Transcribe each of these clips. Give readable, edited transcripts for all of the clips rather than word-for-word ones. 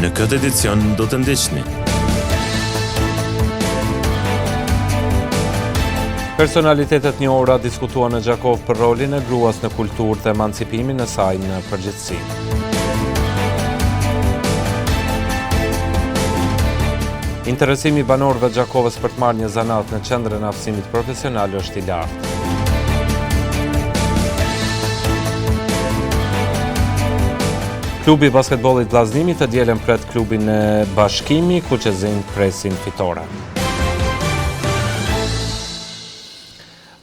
Në këtë edicion do të ndiqni. Personalitete të njohura diskutuan në Gjakovë për rolin e gruas në kulturë dhe emancipimin e saj në përgjithësi. Interesimi i banorëve të Gjakovës për të marrë një zanat në qendrën e aftësimit profesional është i lartë. Klubi i basketbollit Vllaznimi të dielën pret klubin e Bashkimi, kuqezinjtë presin fitore.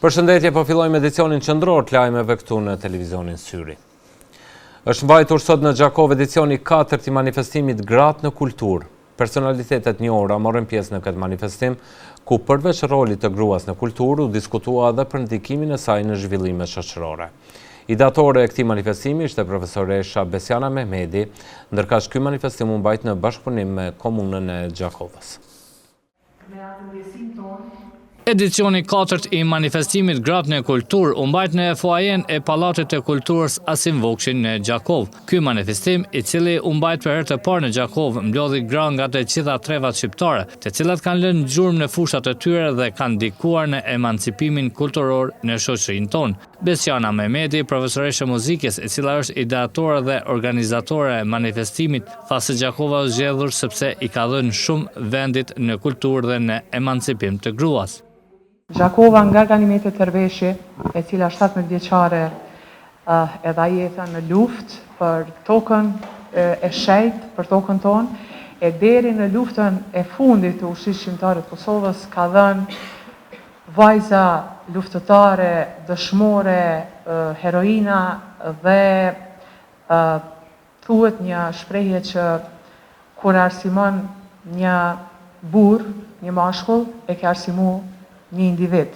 Përshëndetje, po fillojmë edicionin qendror të lajmeve këtu në televizionin Syri. Është mbajtur sot në Gjakovë edicioni i katërt i manifestimit Gratë në Kulturë. Personalitete të njohura morën pjesë në këtë manifestim, ku përveç rolit të gruas në kulturë, u diskutua edhe për ndikimin e saj në zhvillimet shoqërore. Ideatore e këtij manifestimi ishte profesoresha Besiana Mehmedi, ndërkaq ky manifestim u mbajt në bashkëpunim me Komunën e Gjakovës. Edicioni i katërt i manifestimit Gratë në Kulturë u mbajt në foajenë e Pallatit të Kulturës Asim Vokshi në Gjakovë. Ky manifestim, i cili u mbajt për herë të parë në Gjakovë, mblodhi gra nga të gjitha trevat shqiptare, të cilat kanë lënë gjurmë në fushat e tyre dhe kanë ndikuar në emancipimin kulturor në shoqërinë tonë. Besiana Mehmedi, profesoreshë e muzikës, e cila është ideatore dhe organizatore e manifestimit, tha se Gjakova është zgjedhur sepse i ka dhënë shumë vendit në kulturë dhe në emancipim të gruas. Gjakova nga Ganimete Terveshi, e cila 17 vjeçare e dha jetën në luftë për tokën e shenjtë, për tokën tonë, e deri në luftën e fundit të Ushtrisë Çlirimtare të Kosovës ka dhënë Vajza luftëtare, dëshmore, heroina dhe thuhet një shprehje që kur e arsimon një burrë, një mashkull, e ke arsimu një individ,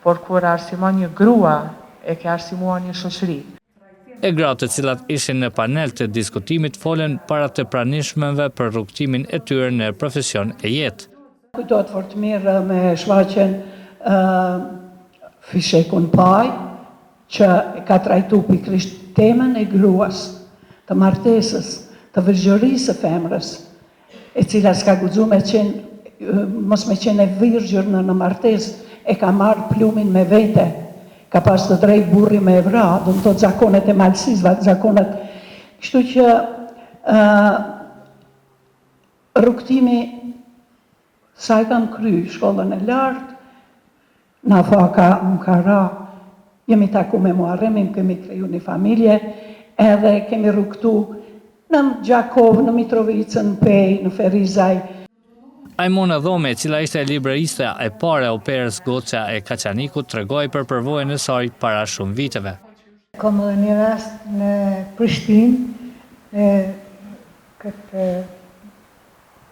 por kur e arsimon një grua, e ke arsimuar një shoqëri. E gratë të cilat ishin në panel të diskutimit folën para të pranishmëve për rrugëtimin e tyre në profesion e jetë. Kujtohet fort mirë me shfaqjen Fisheku n'Pajë, që e ka trajtu pikërisht temën e gruas, të martesës, të virgjërisë së femrës, e cila s'ka guxu me qenë, mos me qenë e virgjër në në martesë, e ka marrë plumin me vete, ka pas të drejtë burri me e vra, do të thotë zakonet e malësisë, zakonet, kështu që Rrugëtimi sa e kam kry shkollën e lartë, nafaka më ka ra, jemi taku me Muharremin, kemi kriju një familje, edhe kemi rrugëtu në Gjakovë, në Mitrovicë, në Pejë, në Ferizaj. Ajmone Dhome, e cila ishte libretistja e parë e operës Goca e Kaçanikut, tregoi për përvojën e saj para shumë viteve. Kam edhe një rast në Prishtinë, në Këtë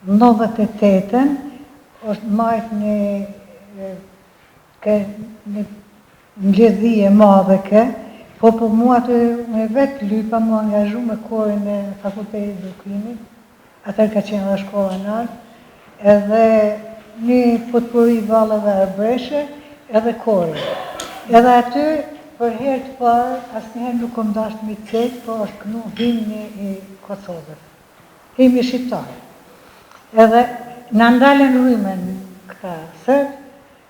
98-ën është majt një ke një mbledhje e madhe ke, po po mua aty me vetë lypa m'u angazhu me korin e Fakultetit të Edukimit, atëherë ka qenë edhe shkolla e lartë, edhe një potpuri valleve arbreshe, edhe kori. Edhe aty, për herë të parë, asnjëherë nuk kom dashtë mi cekë, po është knu himni i Kosovës. Himni shqiptar. Edhe na ndalën rrymën këta serbë,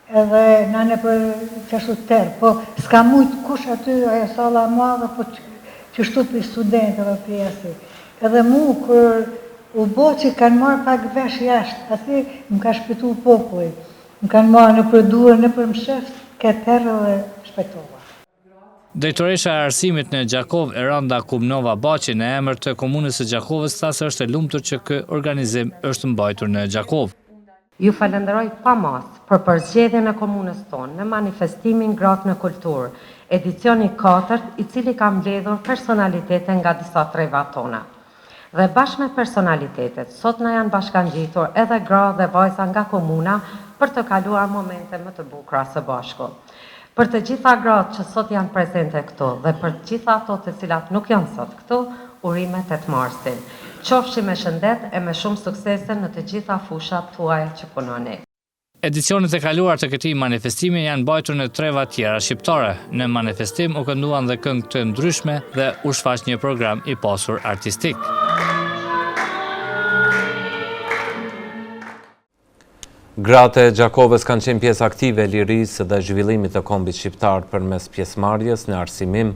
Edhe na nëpër qashtu terr, po s'ka mujt kush aty, ajo salla e madhe, po qështu prej studentëve prej asi. Edhe mu kur u bo që kanë marrë pak vesh jashtë, asi më ka shpëtu populli, më kanë marrë nëpër duar, nëpër msheft, ke terr edhe shpëtova. Drejtoresha e Arsimit në Gjakovë, Eranda Kumnova Baçi, në emër të Komunës së Gjakovës tha se është e lumtur që ky organizim është mbajtur në Gjakovë. Ju falënderoj pa masë për përzgjedhjen e komunës tonë në manifestimin Gratë në Kulturë, edicioni i katërt, i cili ka mbledhur personalitete nga disa treva tona. Dhe bashkë me personalitetet, sot na janë bashkangjitur edhe gra dhe vajza nga komuna për të kaluar momente më të bukura së bashku. Për të gjitha gratë që sot janë prezente këtu dhe për të gjitha ato të cilat nuk janë sot këtu, urime 8 Marsin. Qofshi me shëndet e me shumë suksese në të gjitha fushat tuaja që punoni. Edicionet e kaluara të këtij manifestimi janë mbajtur në treva tjera shqiptare. Në manifestim u kënduan dhe këngë të ndryshme dhe u shfaq një program i pasur artistik. Gratë e Gjakovës kanë qenë pjesë aktive e lirisë dhe zhvillimit të kombit shqiptar përmes pjesëmarrjes në arsimim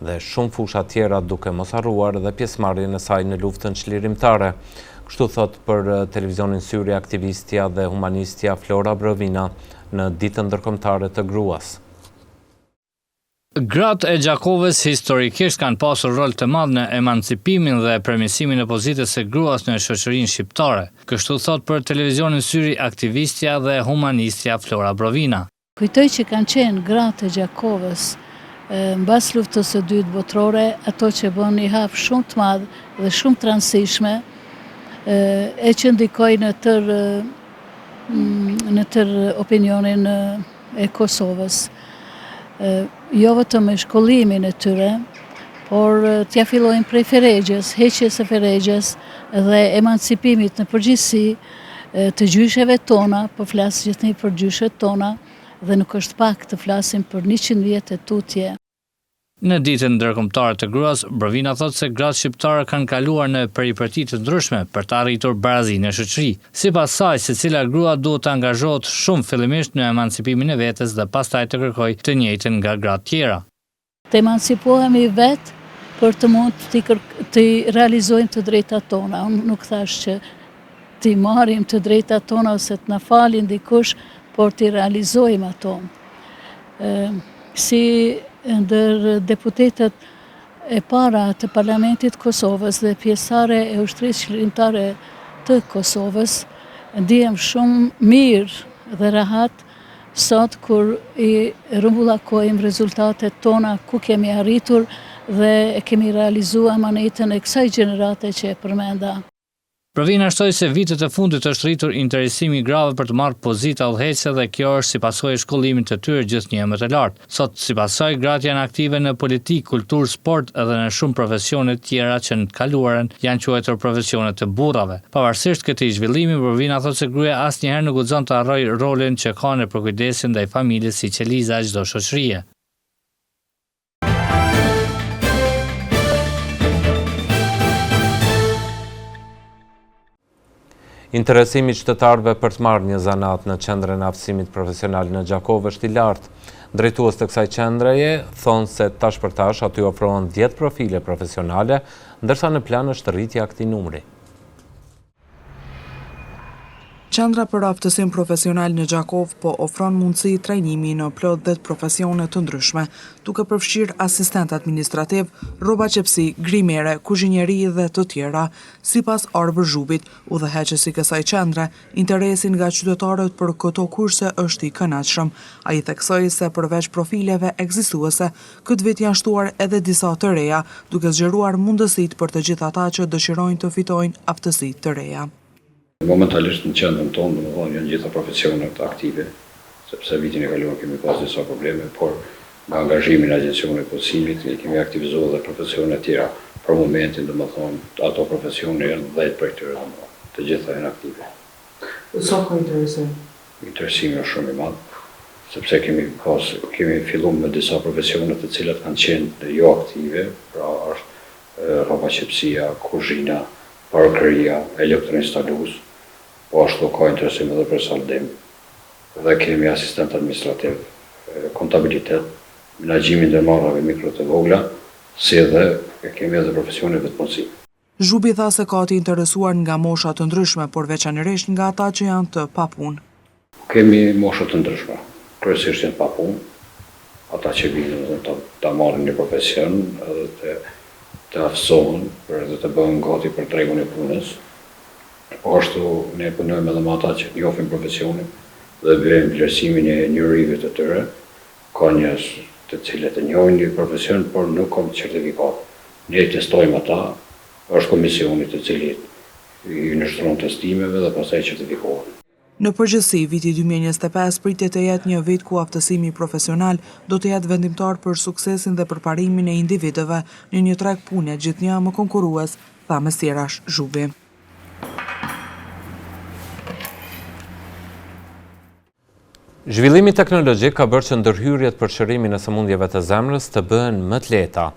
dhe shumë fusha tjera duke mos harruar dhe pjesëmarrjen e saj në luftën çlirimtare. Kështu thotë për televizionin Syri aktivistja dhe humanistja Flora Brovina në Ditën Ndërkombëtare të Gruas. Gratë e Gjakovës historikisht kanë pasur rol të madh në emancipimin dhe përmirësimin e pozitës së gruas në shoqërinë shqiptare. Kështu thotë për televizionin Syri aktivistja dhe humanistja Flora Brovina. Kujtoj që kanë qenë gratë e Gjakovës mbas Luftës së Dytë Botërore ato që bënë një hap shumë të madh dhe shumë të rëndësishme e që ndikoi në tërë në tërë opinionin e Kosovës, jo vetëm me shkollimin e tyre, por t'ia fillojmë prej ferexhesë, heqjes së ferexhesë dhe emancipimit në përgjithësi të gjysheve tona, po flas gjithnjë për gjyshet tona, dhe nuk është pak të flasim për 100 vjet e tutje. Në Ditën Ndërkombëtare të Gruas, Brovina thotë se gratë shqiptare kanë kaluar në peripeti të ndryshme për të arritur barazinë në shoqëri. Sipas saj, secila grua duhet të angazhohet shumë fillimisht në emancipimin e vetes dhe pastaj të kërkojë të njëjtën nga gratë tjera. Të emancipohemi vetë për të mund t'i realizojmë të drejtat tona. Unë nuk thashë që t'i marrim të drejtat tona ose të na falin dikush, por t'i realizojmë ato. Si ndër deputetet e para të Parlamentit të Kosovës dhe pjesëtare e Ushtrisë Çlirimtare të Kosovës, ndihem shumë mirë dhe rahat sot kur i rrumbullakojmë rezultatet tona ku kemi arritur dhe e kemi realizu amanetin e kësaj gjenerate që e përmenda. Brovina shtoi se vitet e fundit është rritur interesimi i grave për të marrë pozita udhëheqëse dhe kjo është si pasojë e shkollimit të tyre gjithnjë e më të lartë. Sot, sipas saj, gratë janë aktive në politikë, kulturë, sport dhe në shumë profesione tjera që në të kaluarën janë quajtur profesione të burrave. Pavarësisht këtij zhvillimi, Brovina thotë se gruaja asnjëherë nuk guxon të harrojë rolin që ka në përkujdesjen ndaj familjes si qeliza e çdo shoqërie. Interesimi i qytetarëve për të marrë një zanat në Qendrën e Aftësimit Profesional në Gjakovë është i lartë. Drejtues të kësaj qendreje thonë se tash për tash aty ofrohen 10 profile profesionale, ndërsa në plan është rritja e këtij numri. Qendra për Aftësim Profesional në Gjakovë po ofron mundësi trajnimi në plot 10 profesione të ndryshme, duke përfshirë asistent administrativ, rrobaqepësi, grimere, kuzhinieri dhe të tjera. Sipas Arbër Zhubit, udhëheqës i kësaj qendre, interesi nga qytetarët për këto kurse është i kënaqshëm. Ai theksoi se përveç profileve ekzistuese, Këtë vit janë shtuar edhe disa të reja, duke zgjeruar mundësitë për të gjithë ata që dëshirojnë të fitojnë aftësi të reja. Momentalisht në qendrën tonë, domethënë janë gjitha profesionet aktive, sepse vitin e kaluar kemi pas disa probleme, por me angazhimin e Agjencionit të Punësimit i kemi aktivizuar edhe profesione tjera. Për momentin, domethënë, ato profesione janë dhjetë prej tyre, domethënë, të gjitha janë aktive. Sa ka interesim? Interesimi është shumë i madh, sepse kemi pas, kemi fillu me disa profesione të cilat kanë qenë jo aktive, pra është rrobaqepësia, kuzhina, parukëria, elektroinstalues, po ashtu ka interesim edhe për saldim dhe kemi asistent administrativ, kontabilitet, menaxhimi i ndërmarrjeve mikro të vogla, si dhe kemi edhe profesione vetëpunësim. Zhubi tha se ka të interesuar nga mosha të ndryshme, por veçanërisht nga ata që janë të papunë. Kemi mosha të ndryshme, kryesisht janë të papunë, ata që vijnë domethënë ta ta marrin një profesion edhe të të aftësohen për edhe të bëhen gati për tregun e punës. Po ashtu ne punojmë edhe me ata që njohin profesionin dhe bëjmë vlerësimin e njohurive të tyre. Ka njerëz të cilët e njohin një profesion, por nuk kanë certifikatë. Ne i testojmë ata, është komisioni të cilit i nënshtrohen testimeve dhe pastaj certifikohen. Në përgjithësi, viti 2025 pritet të jetë një vit ku aftësimi profesional do të jetë vendimtar për suksesin dhe përparimin e individëve në një treg pune gjithnjë më konkurrues, tha mes tjerash Zhubi. Zhvillimi teknologjik ka bërë që ndërhyrjet për shërimin e sëmundjeve të zemrës të bëhen më të lehta.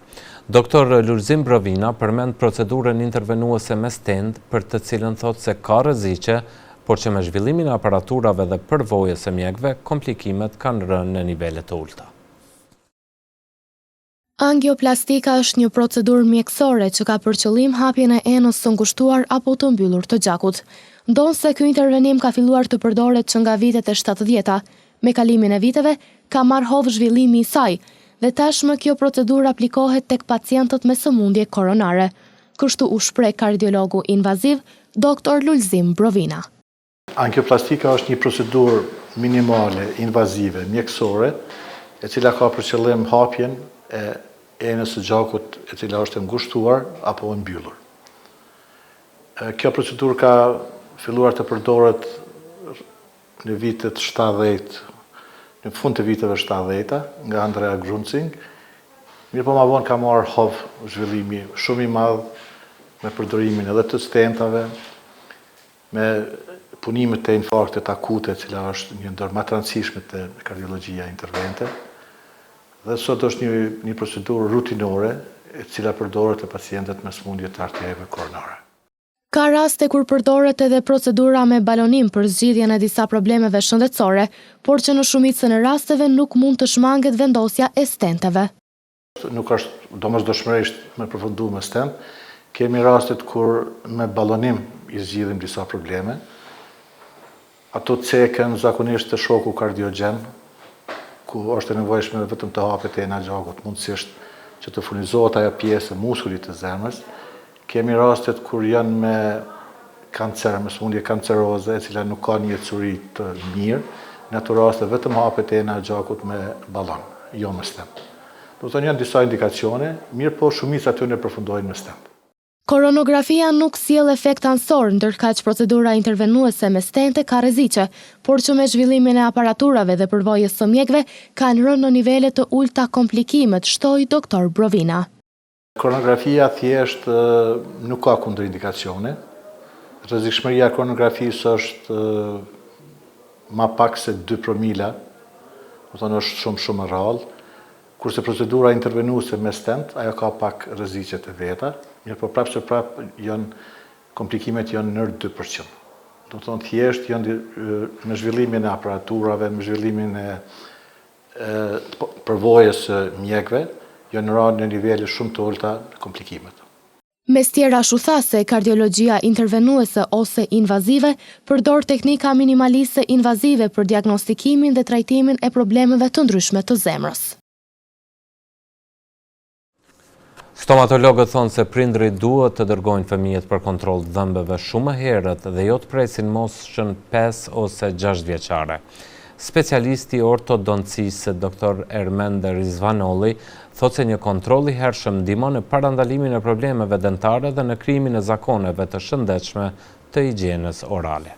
Doktor Lulzim Brovina përmend procedurën intervenuese me stent për të cilën thotë se ka rreziqe, por që me zhvillimin e aparaturave dhe përvojës së mjekëve, komplikimet kanë rënë në nivele të ulëta. Angioplastika është një procedurë mjekësore që ka për qëllim hapjen e enës së ngushtuar apo të mbyllur të gjakut. Ndonëse ky intervenim ka filluar të përdoret që nga vitet e shtatëdhjeta, me kalimin e viteve ka marrë hov zhvillimi i saj dhe tashmë kjo procedurë aplikohet tek pacientët me sëmundje koronare. Kështu u shpreh kardiologu invaziv, Doktor Lulzim Brovina. Angioplastika është një procedurë minimale invazive mjekësore, e cila ka për qëllim hapjen e enës së gjakut e cila është e ngushtuar apo e mbyllur. Kjo procedurë ka filluar të përdoret në vitet 70, në fund të viteve 70-ta, nga Andrea Grunzing, mirëpo ma vonë ka marrë hov zhvillimi shumë i madh me përdorimin edhe të stentave, me punimet te infarktet akute, e cila është një ndër ma të rëndësishmet te kardiologjia intervente. Dhe sot është një, një procedurë rutinore, e cila përdoret te pacientët me sëmundje të arterieve koronare. Ka raste kur përdoret edhe procedura me balonim për zgjidhjen e disa problemeve shëndetësore, por që në shumicën e rasteve nuk mund të shmanget vendosja e stenteve. Nuk është domosdoshmërisht me përfundu me stent. Kemi rastet kur me balonim i zgjidhim disa probleme. Ato ceken zakonisht te shoku kardiogjen, ku është e nevojshme vetëm të hapet ena e gjakut, mundësisht që të furnizohet ajo pjesë e muskulit të zemrës. Kemi rastet kur janë me kancer, me sëmundje kanceroze, e cila nuk ka një ecuri të mirë, në ato raste vetëm hapet ena e gjakut me balon, jo me stent. Domethënë janë disa indikacione, mirëpo shumica e tyre përfundojnë me stent. Koronografia nuk sjell efekt anësor, ndërkaq procedura intervenuese me stente ka rreziqe, por që me zhvillimin e aparaturave dhe përvojës së mjekëve kanë rënë në nivele të ulëta komplikimet, shtoi doktor Brovina. Koronografia thjesht nuk ka kundërindikacione. Rrezikshmëria e koronografisë është ma pak se 2 promila, domethënë është shumë shumë e rrallë. Kurse procedura intervenuese me stent, ajo ka pak rreziqet e veta, mirëpo prapë se prapë janë komplikimet janë nër 2%. Domethënë thjesht janë me zhvillimin e aparaturave, me zhvillimin e përvojës së mjekëve janë ra në nivele shumë të ulëta komplikimet. Mes tjerash u tha se kardiologjia intervenuese ose invazive përdor teknika minimaliste invazive për diagnostikimin dhe trajtimin e problemeve të ndryshme të zemrës. Stomatologët thonë se prindërit duhet të dërgojnë fëmijët për kontroll të dhëmbëve shumë më herët dhe jo të presin moshën 5 ose 6 vjeçare. Specialisti i ortodoncisë Dr. Ermend Rizvanolli thotë se një kontroll i hershëm ndihmon në parandalimin e problemeve dentare dhe në krijimin e zakoneve të shëndetshme të higjienës orale.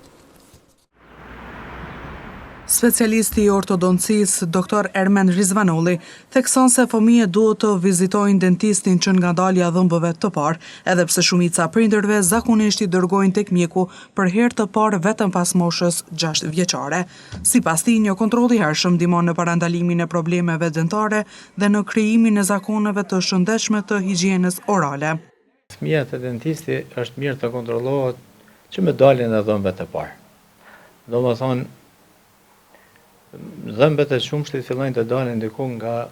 Specialisti i ortodoncisë, Doktor Ermend Rizvanolli, thekson se fëmijët duhet të vizitojnë dentistin që nga dalja e dhëmbëve të parë, edhe pse shumica e prindërve zakonisht i dërgojnë tek mjeku për herë të parë vetëm pas moshës 6 vjeçare. Sipas tij, një kontroll i hershëm ndihmon në parandalimin e problemeve dentare dhe në krijimin e zakoneve të shëndetshme të higjienës orale. Fëmija te dentisti është mirë të kontrollohet që me daljen e dhëmbëve të parë. Domethënë, dhëmbët e qumështit fillojnë të dalin diku nga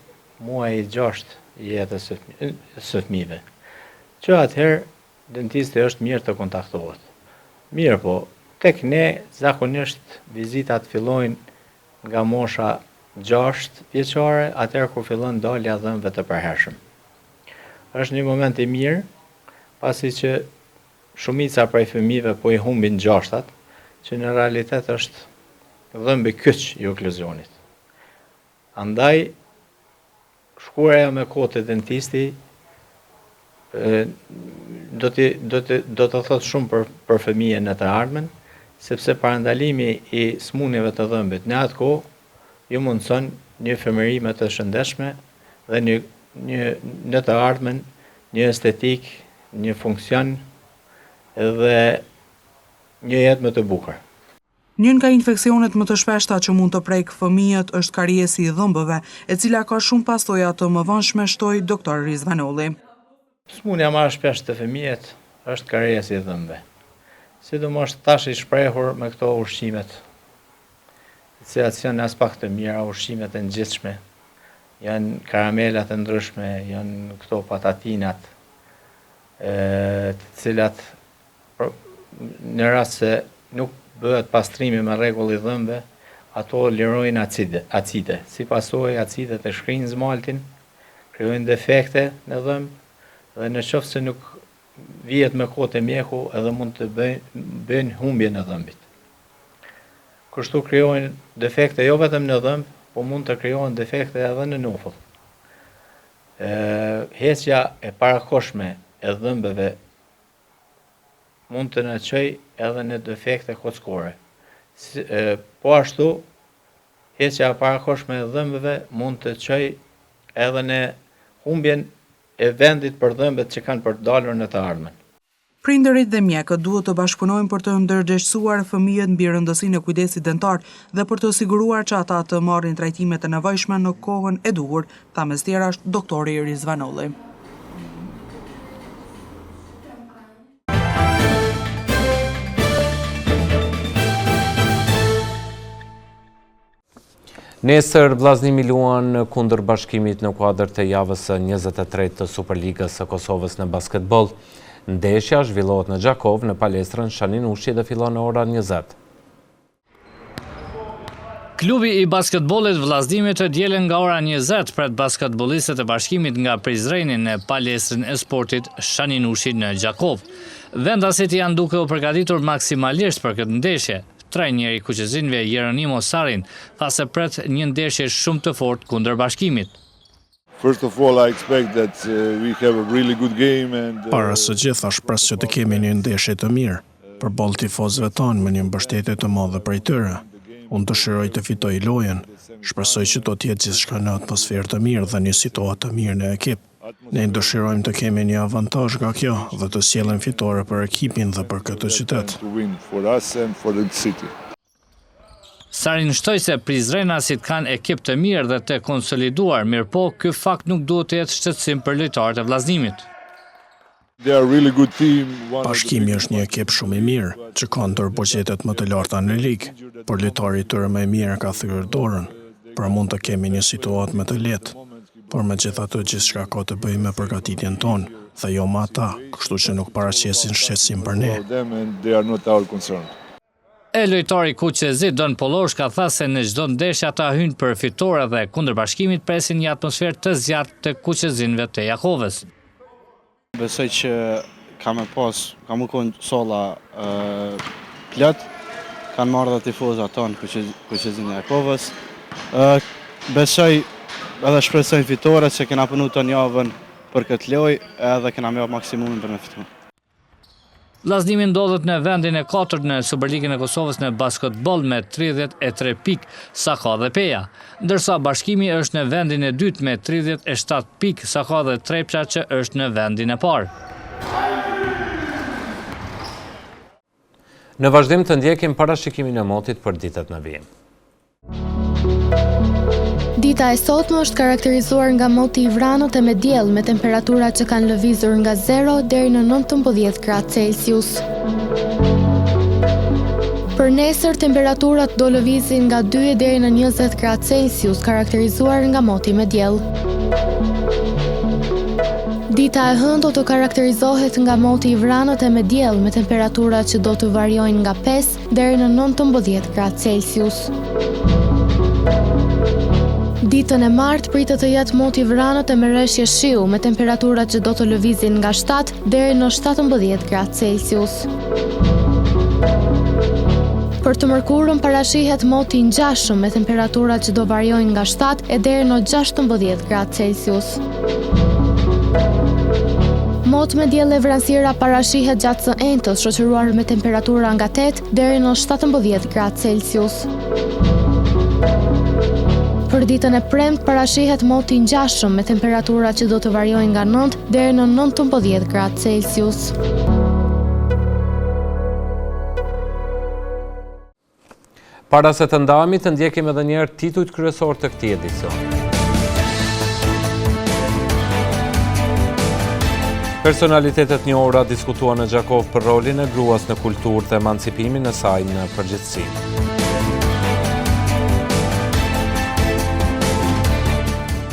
muaji i gjashtë i jetës së fëmijëve. Që atëherë dentisti është mirë të kontaktohet. Mirëpo, tek ne zakonisht vizitat fillojnë nga mosha 6 vjeçare, atëherë kur fillon dalja e dhëmbëve të përhershëm. Është një moment i mirë, pasi që shumica prej fëmijëve po i humbin gjashtat, që në realitet është dhëmbi kyç i okluzionit. Andaj, shkuarja me kohë te dentisti do të do të do të thotë shumë për për fëmijën në të ardhmen, sepse parandalimi i sëmundjeve të dhëmbit në atë kohë ju mundëson një fëmijëri më të shëndetshme dhe një një në të ardhmen një estetikë, një funksion dhe një jetë më të bukur. Një nga infeksionet më të shpeshta që mund të prekë fëmijët është kariesi i dhëmbëve, e cila ka shumë pasoja të mëvonshme, shtoi Dr. Rizvanolli. Sëmundja më e shpeshtë te fëmijët është kariesi i dhëmbëve. Sidomos tash i shprehur me këto ushqimet, të cilat s'janë aspak të mira, ushqimet e ngjitshme, janë karamelat e ndryshme, janë këto patatinat, të cilat në rast se nuk bëhet pastrimi me rregull i dhëmbëve, ato lirojnë acide, acide. Si pasojë acidet e shkrijnë zmaltin, krijojnë defekte në dhëmbë dhe në qoftë se nuk vihet me kohë te mjeku edhe mund të bëjnë humbjen e dhëmbit. Kështu krijojnë defekte jo vetëm në dhëmb, po mund të krijohen defekte edhe në nofull. Heqja e parakohshme e dhëmbëve mund të na çojë edhe në defekte kockore. Po ashtu, heqja e parakohshme e dhëmbëve mund të çojë edhe në humbjen e vendit për dhëmbët që kanë për të dalur në të ardhmen. Prindërit dhe mjekët duhet të bashkëpunojnë për të ndërgjegjësuar fëmijët mbi rëndësinë e kujdesit dentar dhe për të siguruar që ata të marrin trajtimet e nevojshme në kohën e duhur, tha mes tjerash doktori Rizvanolli. Nesër Vëllaznimi luan kundër Bashkimit në kuadër të javës së 23 të Superligës së Kosovës në basketboll. Ndeshja zhvillohet në Gjakovë në palestrën Shani Nushi dhe fillon në ora 20. Klubi i basketbollit Vëllaznimi të dielën nga ora 20 pret basketbollistët e Bashkimit nga Prizreni në palestrën e sportit Shani Nushi në Gjakovë. Vendasit janë duke u përgatitur maksimalisht për këtë ndeshje. Trajneri i kuqezinjve Jeronimo Sarin tha se pret një ndeshje shumë të fortë kundër Bashkimit. First of all I expect that we have a really good game and Para së gjithash pres që të kemi një ndeshje të mirë, përballë tifozëve tanë me një mbështetje të madhe prej tyre. Unë dëshiroj të fitoj lojën. Shpresoj që do të jetë gjithçka në atmosferë të mirë dhe një situatë të mirë në ekip. Ne dëshirojmë të kemi një avantazh nga kjo dhe të sjellim fitore për ekipin dhe për këtë qytet. Sarin shtoi se prizrenasit kanë ekip të mirë dhe të konsoliduar, mirëpo ky fakt nuk duhet të jetë shqetësim për lojtarët e Vëllaznimit. Bashkimi është një ekip shumë i mirë, që ka ndër buxhetet më të larta në ligë, por lojtari i tyre më i mirë e ka thyer dorën, pra mund të kemi një situatë më të lehtë. Por megjithatë gjithçka ka të bëjë me përgatitjen tonë, dhe jo me ata, kështu që nuk paraqesin shqetësim për ne. E lojtari kuqezi Don Polloshka tha se në çdo ndeshje ata hyjnë për fitore dhe kundër Bashkimit presin një atmosferë të zjarrtë të kuqezinjve të Gjakovës. Besoj që ka me pas, ka me konë salla plot, kanë me ardhë dhe tifozat tonë kuqezinj e Gjakovës. Besoj edhe shpresoj n'fitore që kena punu tonë javën për këtë lojë edhe kena me jap maksimumin për me fitu. Vëllaznimi ndodhet në vendin e katërt në Superligën e Kosovës në basketboll me 33 pikë, sa ka dhe Peja. Ndërsa Bashkimi është në vendin e dytë me 37 pikë, sa ka dhe Trepça që është në vendin e parë. Në vazhdim të ndjekim parashikimin e motit për ditët në vijim. Dita e sotme është karakterizuar nga moti i vranët e me diell, me temperatura që kanë lëvizur nga 0 deri në 19 gradë Celsius. Për nesër, temperaturat do lëvizin nga 2 deri në 20 gradë Celsius, karakterizuar nga moti me diell. Dita e hënë do të karakterizohet nga moti i vranët e me diell, me temperatura që do të variojnë nga 5 deri në 19 gradë Celsius. Ditën e martë pritet të jetë mot i vranët e me reshje shiu, me temperaturat që do të lëvizin nga 7 deri në 17 gradë Celsius. Për të mërkurën parashihet mot i ngjashëm me temperaturat që do variojnë nga 7 e deri në 16 gradë Celsius. Mot me diell e vranësira parashihet gjatë së enjtës, shoqëruar me temperatura nga 8 deri në 17 gradë Celsius. Për ditën e premtë parashihet mot i ngjashëm me temperatura që do të variojnë nga 9 deri në 19 gradë Celsius. Para se të ndahemi, të ndjekim edhe njëherë titujt kryesorë të këtij edicioni. Personalitete të njohura diskutuan në Gjakovë për rolin e gruas në kulturë dhe emancipimin e saj në përgjithësi.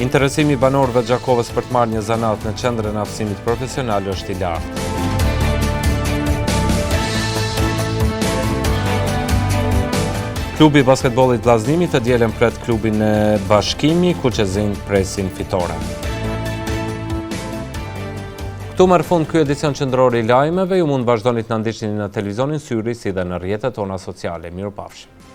Interesimi i banorëve të Gjakovës për të marrë një zanat në Qendrën e Aftësimit Profesional është i lartë. Klubi i basketbollit Vëllaznimi të dielën pret klubin e Bashkimi, kuqezinjtë presin fitore. Këtu merr fund ky edicion qendror i lajmeve, ju mund të vazhdoni të na ndiqni në televizionin Syri si dhe në rrjetet tona sociale. Mirupafshim.